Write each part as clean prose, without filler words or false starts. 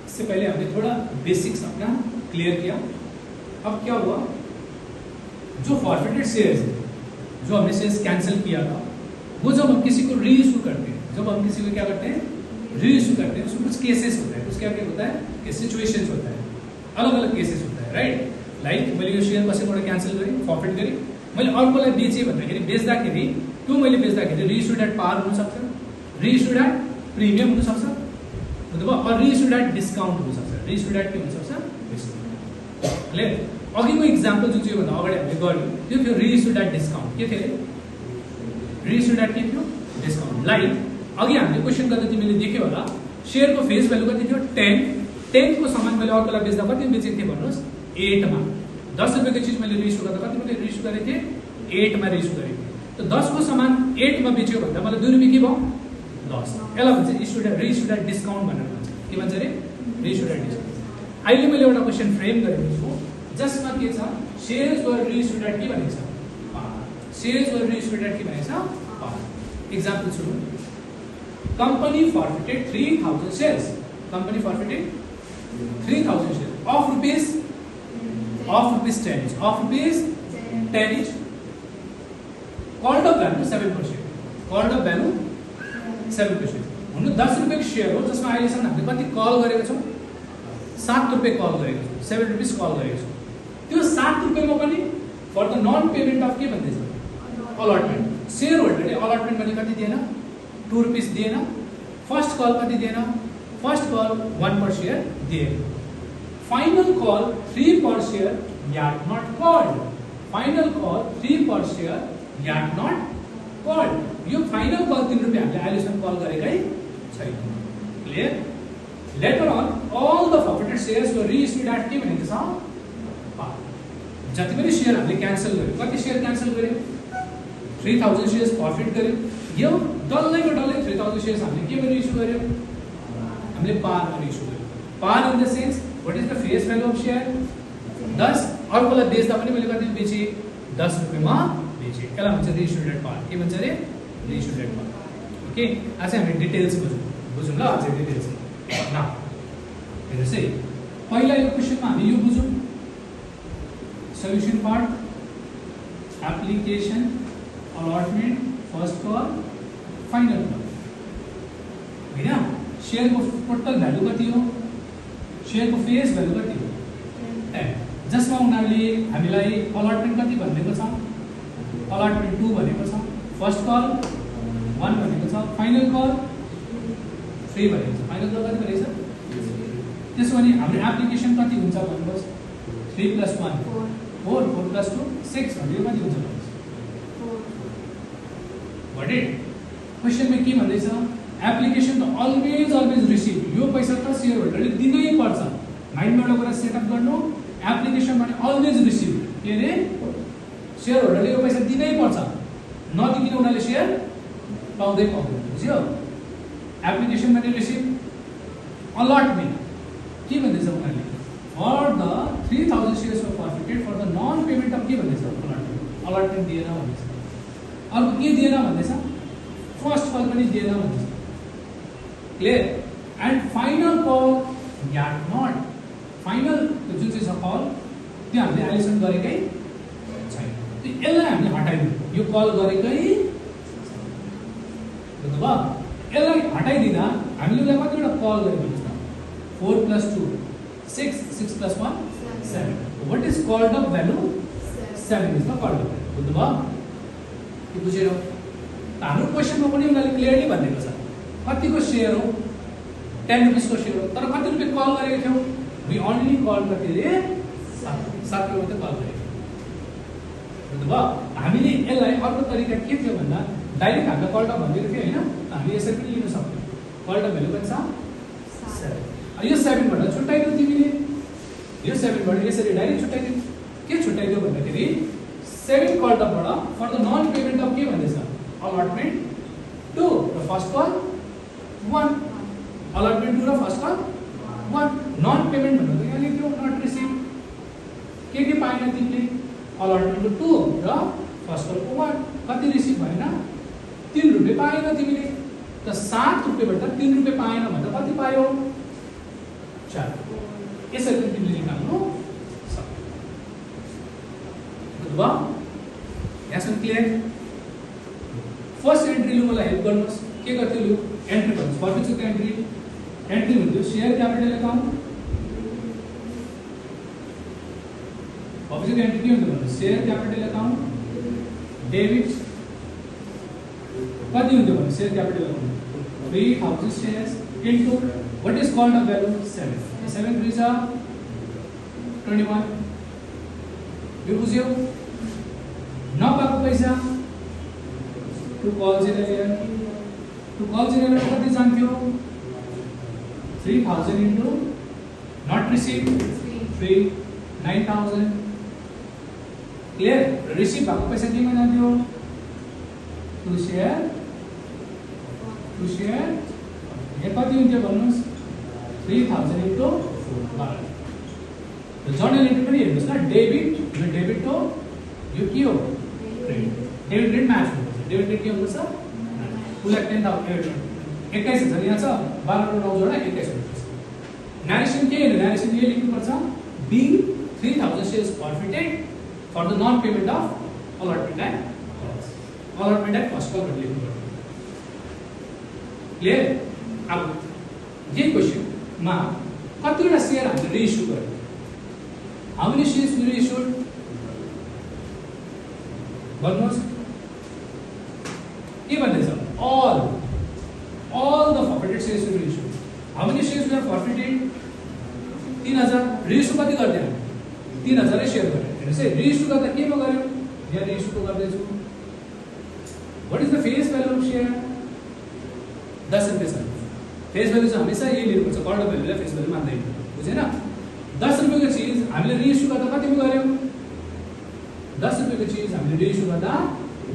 इससे पहले हमने थोड़ा बेसिक्स अपना क्लियर किया। अब क्या हुआ, जो फॉरफिटेड शेयर्स है, जो हमने शेयर्स कैंसिल किया था, वो जब हम किसी को री इशू करते हैं, जब हम किसी को क्या करते हैं, री इशू करते हैं, उसमें कुछ केसेस होता है, कुछ क्या क्या होता है कि सिचुएशंस होता है, अलग अलग केसेस होता है, राइट। लाइक मैले यो शेयर कसैबाट क्यान्सल गरेँ, फर्फिट गरेँ, मैले अर्कोलाई बेचेँ भन्दाखेरि बेच्दाखेरि त्यो मैले बेच्दाखेरि री इशुड एट पार हुनसक्छ, री इशुड एट प्रिमियम हुनसक्छ, बुझ्नुभयो, और री इशुड एट डिस्काउन्ट हुनसक्छ, री इशुड एट के हुनसक्छ, डिस्काउन्ट। क्लियर। अघिको इक्जाम्पल जुन चाहिँ भन्दा अगाडि हामीले गर्यौँ त्यो थियो री इशुड एट डिस्काउन्ट। के थियो, री इशुड एट के थियो, डिस्काउन्ट। लाइक अघि हामीले क्वेसन गर्दा तिमीले देख्यौ होला, शेयरको फेस भ्यालु कति थियो, 10 को सामान मैले अर्कोलाई बेच्दा कति बेचेको थिएँ भन्नुहोस्, 8 मा। 10 रुपियाँको चिज मैले री इशु गर्दा कति मैले री इशु गरेको थिएँ, 8 मा री इशु गरेको थिएँ। त 10 को सामान 8 मा बेच्यो भन्दा मलाई 2 रुपियाँ के भयो, लस। यसलाई भन्छ इशुड री इशुड एट डिस्काउन्ट भनेर भन्छ। के भन्छ रे, री इशुड एट डिस्काउन्ट। अहिले मैले एउटा क्वेसन फ्रेम गरेको छु जसमा के छ, शेयर्स वर री इशुड एट के भनेको छ, पार। शेयर्स वर री इशुड एट के भनेको छ, पार। इक्जाम्पल सुनौ, company forfeited 3000 shares, company forfeited 3000 shares of rupees 10 each, of rupees 10 each, called up value 7%, called up value 7%। हुनु 10 रुपैयाँको शेयर हो जसमा अहिलेसम्म हामीले कति कल गरेको छौँ, 7 रुपैयाँ कल गरेको छौँ, 7 रुपीस कल गरेको छौँ। त्यो 7 रुपैयाँमा पनि for the non payment of के भन्दैछ, अलटमेन्ट। शेयर होल्डरले अलटमेन्ट भने कति दिएन, 2 रुपीस दिएन। फर्स्ट कल कति दिएन, फर्स्ट कल 1 पर शेयर दिएन। Final call 3 per share yet not called, final call 3 per share yet not called. यो फाइनल कल 3 रुपैयाँ हामीले अहिलेसम्म कल गरेकै छैन। Clear. Later on all the forfeited shares were reissued at के भनेको छ, पार। जति पनि शेयर हामीले क्यान्सल गर्यौँ, कति शेयर क्यान्सल गर्यौँ, 3000 शेयर्स फॉरफिट गर्यौँ। यो डल्लैको डल्लै 3000 शेयर्स हामीले के पनि इस्यु गर्यौँ, हामीले पारमा इस्यु गर्यौँ। पार in the sense what is the face value of share, 10। अर्कोलाई बेच्दा पनि मैले कति बेचेँ, 10 रुपैयाँमा बेचेँ। यसलाई भन्छ रीइश्यूड एट पार। के भन्छ रे, रीइश्यूड एट पार। ओके, आज हामी डिटेल्स बुझौँ ल, अझै डिटेल्स। न हेर्नुहोस् है, पहिला यो क्वेसनमा हामी यो बुझौँ, solution part, application, allotment, first call, final call होइन। शेयरको टोटल भ्यालु कति हो, शेयरको फेस भ्यालु कति हो, 10। जसमा उनीहरूले हामीलाई अलटमेन्ट कति भनेको छ, अलटमेन्ट 2 भनेको छ, फर्स्ट कल 1 भनेको छ, फाइनल कल 3 भनेको छ। फाइनल कल कति भनेको छ, त्यसो भने हाम्रो एप्लिकेसन कति हुन्छ भन्नुहोस्, 3 + 1 4, 4 + 2 6 भनेको कति हुन्छ भन्नुहोस्। What it? क्वेसन में के भन्दैछ, एप्लिकेसन त अलवेज रिसिभ, यो पैसा त शेयर होल्डरले दिनै पर्छ। माइन्डमा एउटा कुरा सेटअप गर्नु, एप्लिकेसन भने अलवेज रिसिभ। के रे, शेयर होल्डरले यो पैसा दिनै पर्छ, नदिकिन उनीहरूले शेयर पाउँदै पाउँदैन। बुझ्यो। एप्लिकेसन भने रिसिभ, अलटमेन्ट के भन्दैछ उनीहरूले, for the 3000 shares were forfeited for the non payment of के भन्दैछ, अलटमेन्ट दिएन भन्दैछ। अर्को के दिएन भन्दैछ, फर्स्ट कल पनि दिएन भन्दैछ। Clear. And final call yet not, final जुन चाहिँ छ कल त्यो हामीले अहिलेसम्म गरेकै छैन। यसलाई हामीले हटाइदिउँ, यो कल गरेकै बुझ्नुभयो। यसलाई हटाइदिँदा हामीले उसलाई कतिवटा कल गरेको हुन्छ, 4 + 2 6, 6 + 1 7। What is called up value, 7 is the called up value. बुझ्नुभयो, बुझेर हाम्रो क्वेसनमा पनि उनीहरूले क्लियरली भनेको छ कतिको शेयर हो, 10 रुपीस को शेयर हो, तर कति रुपियाँ कल गरेको थियौ, वी ओन्ली कल कति रे, 7 रुपियाँ मात्रै कल गरेको। बुझ्नुभयो। हामीले यसलाई अर्को तरिका के थियो भन्दा डाइरेक्ट हामीले कल अप भनेको थियो हैन, हामी यसरी पनि लिन सक्थ्यौँ। कल अप भ्यालु कति छ, 7। यो 7 बाट छुट्याइदियो तिमीले, यो 7 बाट यसरी डाइरेक्ट छुट्याइदियो। के छुट्याइदियो भन्दाखेरि 7 कल अपबाट for the non payment of के भन्दैछ, अलटमेन्ट 2 र फर्स्ट कल 1, अलटमेन्ट 2 र फर्स्ट कल 1। नन पेमेन्ट भनेको यहाँ लेख्यो, नट रिसिभ। के पाएन तिमीले, अलटमेन्टको 2 र फर्स्ट कलको 1। कति रिसिभ भएन, 3 रुपियाँ पाएन तिमीले। त 7 रुपैयाँबाट 3 रुपैयाँ पाएन भन्दा कति पायो 4 यसरी पनि तिमीले निकाल्नु सक्छौ बुझ्नुभयो यहाँसम्म क्लियर फर्स्ट एन्ट्री लु मलाई हेल्प गर्नुस् के गर्थ्यो लु एन्ट्री गर्नुस् फर्स्ट एन्ट्री हुन्थ्यो share capital account opposite entry के हुन्थ्यो भन्नु शेयर क्यापिटल अकाउन्ट डेबिट कति हुन्थ्यो भन्नु share capital account 3000 shares into what is called a value 7 7 3s are 21 यो बुझ्यौ नपाएको पैसा टु कल जेनरेटर कति जान्थ्यो 3000 into not received 9000 clear receive भएको पैसा केमा जान्थ्यो टु शेयर यहाँ कति हुन्थ्यो भन्नुस् 3000 into 12 जर्नल एन्ट्री पनि हेर्नुस् न डेबिट यो डेबिट हो यो के हो क्रेडिट डेबिट म्याच हुन्छ डेबिट क्रेडिट के हुन्छ उसलाई 10000 21000 यहाँ छ 12 र 9 जोडा 21000 नरेसन के हो नरेसन ये लेख्नु पर्छ be 3000 shares forfeited for the non payment of allotment at cost का लेख्नु पर्छ क्लियर अब ये क्वेशन मा कतिवटा शेयर हामीले रिइस्यु गर्यो how many shares we reissued भन्नुस् के भन्दैछ all the forfeited shares we reissued how many shares we have forfeited 3000 reissue कति गर्दै 3000 शेयर गर्यो हेर्नुस् है रिइस्यु गर्दा केमा गर्यो यहाँ रिइस्यु गर्दै छु what is the face value of share 10 रुपैयाँ छ फेस भ्यालु चाहिँ हमेशा यही लिनुपर्छ कर्ड भ्यालुलाई फेस भ्यालु मान्दैन बुझेन 10 रुपैयाँको चीज हामीले रिइस्यु गर्दा कतिमा गर्यौ 10 रुपैयाँको चीज हामीले रिइस्यु गर्दा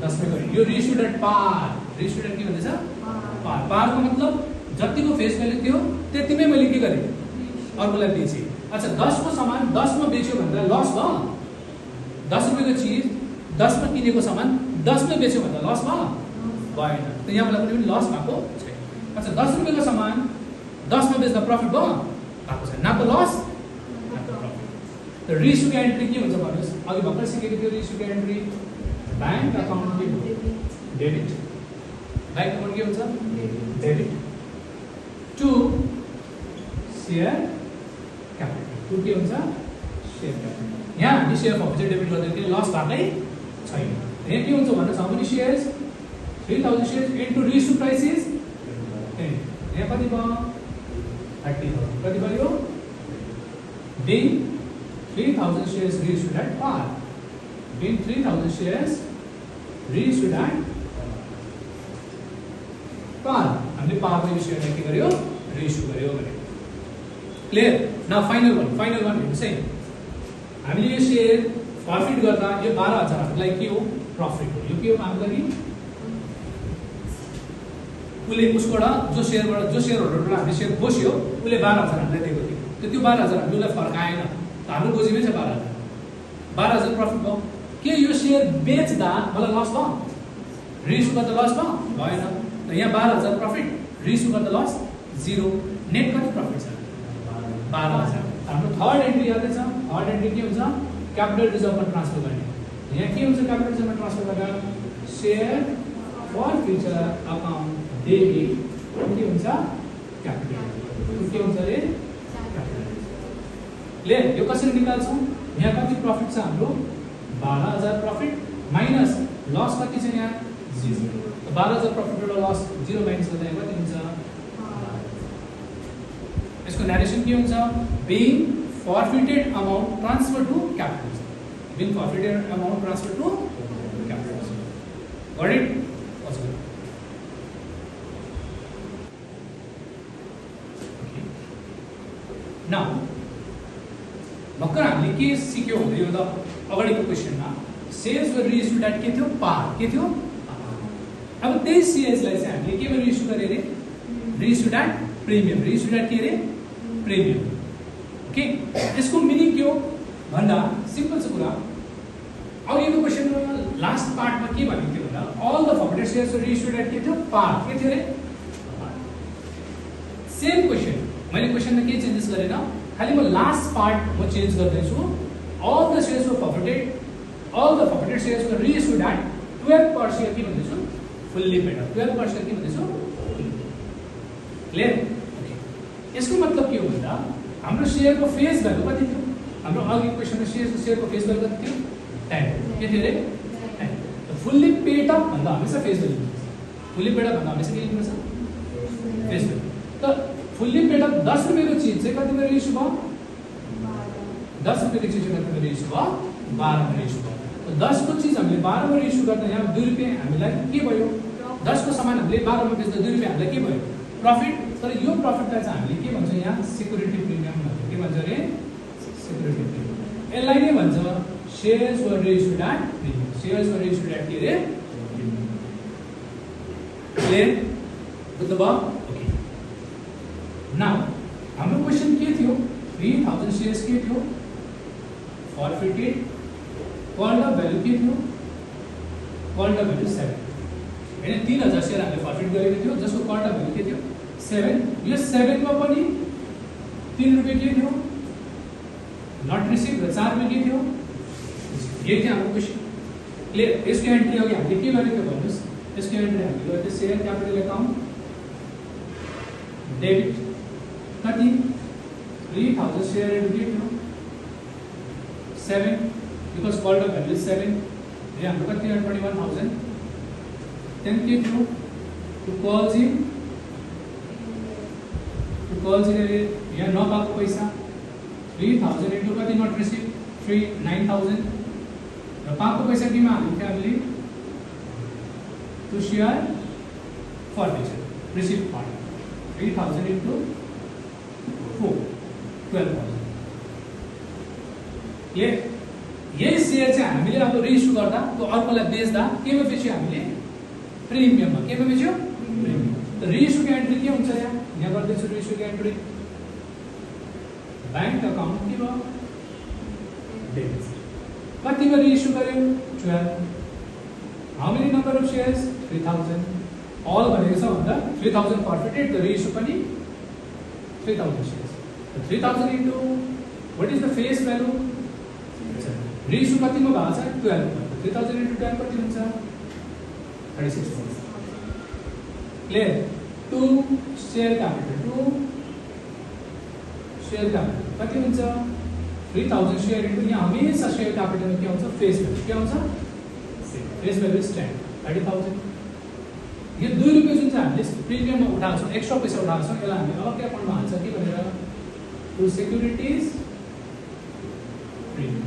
10 रुपैयाँ गर्यौ यो reissued at par reissued at के भन्दैछ पारको मतलब जतिको फेस भ्यालु थियो त्यतिमै मैले के गरे अर्कोलाई बेचे अच्छा 10 को सामान 10 मा बेच्यो भन्दा लस भयो 10 रुपैयाँको चीज 10 मा किनेको सामान 10 मा बेच्यो भन्दा लस भयो भएन त यहाँ मलाई पनि लस भएको छैन अच्छा 10 रुपैयाँको सामान 10 मा बेच्दा प्रफिट भयो भएको छैन न त लस न त प्रफिट त रिइस्यु एन्ट्री के हुन्छ भन्नुस् अघि भर्खर सिकेको थियो रिइस्यु एन्ट्री बैंक अकाउन्ट के हो डेबिट बैंक अकाउन्ट के हुन्छ debit to share capital to के हुन्छ शेयर क्यापिटल यहाँ हामी शेयर फर्फिटेड डेबिट गर्दै के लस भएकै छैन यहाँ के हुन्छ भन्नुस् how many shares 3000 shares into reissue price is 10 यहाँ कति भयो 30000 कति भयो being 3000 shares reissued at par being 3000 shares reissued at par हामीले par को शेयर के गर्यो रिइस्यु गर्यो भने क्लियर नाउ फाइनल वन हेर्नुस् है हामीले यो शेयर प्रॉफिट गर्दा यो 12000 हामीलाई के हो प्रॉफिट हो यो के हो आम्दानी उले उसकोबाट जो शेयर होल्डरबाट हामीले शेयर बोस्यो उले 12000 हामीलाई दिएको थियो त्यो 12000 हामीलाई फर्काएन त हाम्रो गोजीमै छ 12000 प्रॉफिट भयो के यो शेयर बेच्दा मलाई लस भयो रिइस्यु गर्दा लस भयो भएन त यहाँ 12000 प्रॉफिट रिइस्यु गर्दा लस 0 नेट कति प्रॉफिट छ 12000 हाम्रो थर्ड एन्ट्री यादै छ थर्ड एन्ट्री के हुन्छ क्यापिटल रिजर्भमा ट्रान्सफर गर्ने यहाँ के हुन्छ क्यापिटल रिजर्भमा ट्रान्सफर गर्दा share forfeiture account debit के हुन्छ क्यापिटल के हुन्छ रे क्यापिटल ले यो कसरी निकाल्छौं यहाँ कति प्रॉफिट छ हाम्रो 12000 प्रॉफिट माइनस लस कति छ यहाँ 0 त 12000 प्रॉफिट र लस 0 माइनस गर्दा कति हुन्छ यसको नरेसन के हुन्छ being forfeited amount transferred to capital being forfeited amount transferred to capital got it possible now भर्खर हामीले के सिक्यौ भन्दा यो त अगाडिको क्वेशनमा सेल्स वर रिइस्युड एट के थियो पार के थियो अब त्यही सेल्स लाई चाहिँ हामीले केमा रिइस्यु गरे रे reissued at premium reissued at के रे प्रिमियम ओके यसको मिनिङ के हो भन्दा सिम्पल छ कुरा अघिको क्वेशनमा लास्ट पार्टमा के भनेको थियो भन्दा all the forfeited shares were reissued at के थियो पार के थियो रे सेम क्वेसन मैले क्वेसनमा केही चेन्जेस गरेन खाली म लास्ट पार्ट म चेन्ज गर्दैछु all the shares were forfeited all the forfeited shares were reissued at 12 per share के भन्दैछु fully paid up 12 per share के भन्दैछु क्लियर ओके यसको मतलब के हो भन्दा हाम्रो शेयरको फेस भ्यालु कति थियो हाम्रो अघि क्वेसनमा शेयरको फेस भ्यालु कति थियो 10 के थियो रे 10 फुल्ली पेड अप भन्दा हमेशा face value fully paid up भन्दा हमेशा के लेख्नुपर्छ फेस भ्यालु त फुल्ली पेड अप 10 रुपैयाँको चीज चाहिँ कतिमा रिइस्यु भयो 10 रुपैयाँको चीज चाहिँ कतिमा रिइस्यु भयो 12 मा रिइस्यु भयो 10 को चीज हामीले 12 मा रिइस्यु गर्दा यहाँ 2 रुपैयाँ हामीलाई के भयो 10 को सामान हामीले 12 मा बेच्दा 2 रुपैयाँ हामीलाई के भयो प्रॉफिट तर यो प्रॉफिटलाई चाहिँ हामीले के भन्छ यहाँ सिक्युरिटी प्रिमियम भन्छ के भन्छ रे सिक्युरिटी प्रिमियम यसलाई नै भन्छ shares were reissued at premium shares were reissued at के रे क्लियर बुझ्नुभयो ओके नाउ हाम्रो क्वेशन के थियो 3000 शेयर्स के थियो फॉरफिटेड कॉल्ड अप भ्यालु के थियो कॉल्ड अप भ्यालु 7 हैन 3000 शेयर हामीले फॉरफिट गरेको थियो जसको कॉल्ड अप भ्यालु के थियो 7 यो 7 मा पनि 3 रुपैयाँ के थियो नट रिसिभ र 4 रुपैयाँ के थियो यही थियो हाम्रो क्वेशन क्लियर यसको एन्ट्री अघि हामीले के गरेको भन्नुस् यसको एन्ट्री हामीले गरेको शेयर क्यापिटल अकाउन्ट डेबिट कति 3000 शेयर एन्ट्री थियो 7 because called up value is 7 यहाँ हाम्रो कति 21000 then के थियो to calls in यहाँ नपाएको पैसा 3000 into कति not received 9000 र पाएको पैसा केमा हाल्नु थियो हामीले to share forfeiture received part 3000 into 4 12000 ये यही शेयर चाहिँ हामीले अब रिइस्यु गर्दा त्यो अर्कोलाई बेच्दा केमा बेच्यो हामीले प्रिमियममा केमा बेच्यो प्रिमियम त रिइस्युको एन्ट्री के हुन्छ यहाँ गर्दैछु रिइस्युको एन्ट्री बैंक अकाउन्ट के भयो डेबिट कतिमा रिइस्यु गर्यो 12 how many number of shares 3000 all भनेको छ भन्दा 3000 फॉरफिटेड त रिइस्यु पनि 3000 shares 3000 into what is the face value reissue कतिमा भएको छ 12 3000 into 12 कति हुन्छ 36 क्लियर 2 शेयर क्यापिटल कति हुन्छ 3000 शेयर इन्टु यहाँ हमेशा शेयर क्यापिटल के हुन्छ फेस भ्यालु के हुन्छ फेस भ्यालु इज 10 30000 यो 2 रुपैयाँ जुन चाहिँ हामीले प्रिमियममा उठाएको छौँ एक्स्ट्रा पैसा उठाएको छौँ यसलाई हामीले अर्को अकाउन्टमा हाल्छ के भनेर टु सेक्युरिटीज प्रिमियम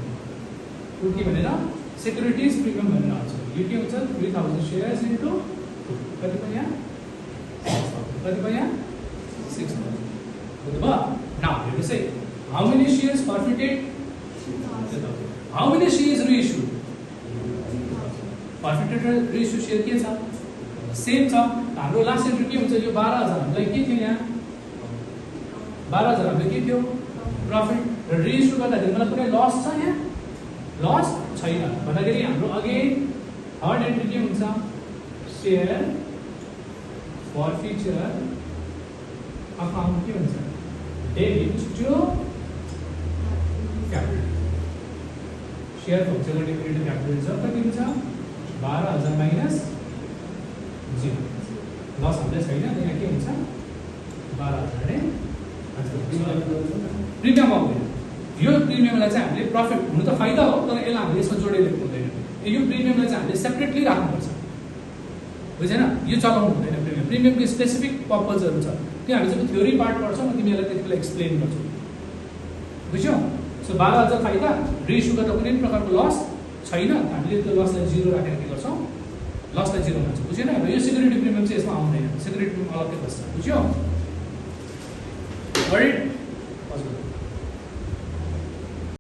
के भनेर सेक्युरिटीज प्रिमियम भनेर आउँछ यो के हुन्छ 3000 शेयर्स इन्टु कति भयो यहाँ 6000 बुझ्नुभयो नाउ हेर्नु है how many shares forfeited how many shares reissued forfeited reissue share के छ सेम छ हाम्रो लास्ट एन्ट्री के हुन्छ यो 12000 हामीलाई के थियो यहाँ 12000 हामीले के थियो प्रॉफिट र रिइस्यु गर्दाखेरि मलाई कुनै लस छ यहाँ लस छैन भन्दाखेरि हाम्रो अघि थर्ड एन्ट्री के हुन्छ शेयर फॉरफिचर अकाउन्ट के हुन्छ debit to capital share forfeiture debit to capital छ कति हुन्छ 12000 माइनस 0 लस हामीलाई छैन यहाँ के हुन्छ 12000 ने प्रिमियम आउँदैन यो प्रिमियमलाई चाहिँ हामीले प्रॉफिट हुनु त फाइदा हो तर यसलाई हामीले यसमा जोडेर लेख्नु हुँदैन यो प्रिमियमलाई चाहिँ हामीले सेपरेटली राख्नुपर्छ बुझेन यो चलाउनु हुँदैन प्रिमियमको स्पेसिफिक पर्पजहरु छ त्यो हामी जब थ्योरी पार्ट पढ्छौँ म तिमीलाई त्यतिबेला एक्सप्लेन गर्छु बुझ्यौ सो 12000 फाइदा रिइस्यु गर्दा कुनै प्रकारको लस छैन हामीले त्यो लसलाई 0 राखेर के गर्छौँ लसलाई 0 मान्छौँ बुझेन र यो सिक्युरिटी प्रिमियम चाहिँ यसमा आउँदैन सिक्युरिटी प्रिमियम अलग्गै बस्छ बुझ्यौ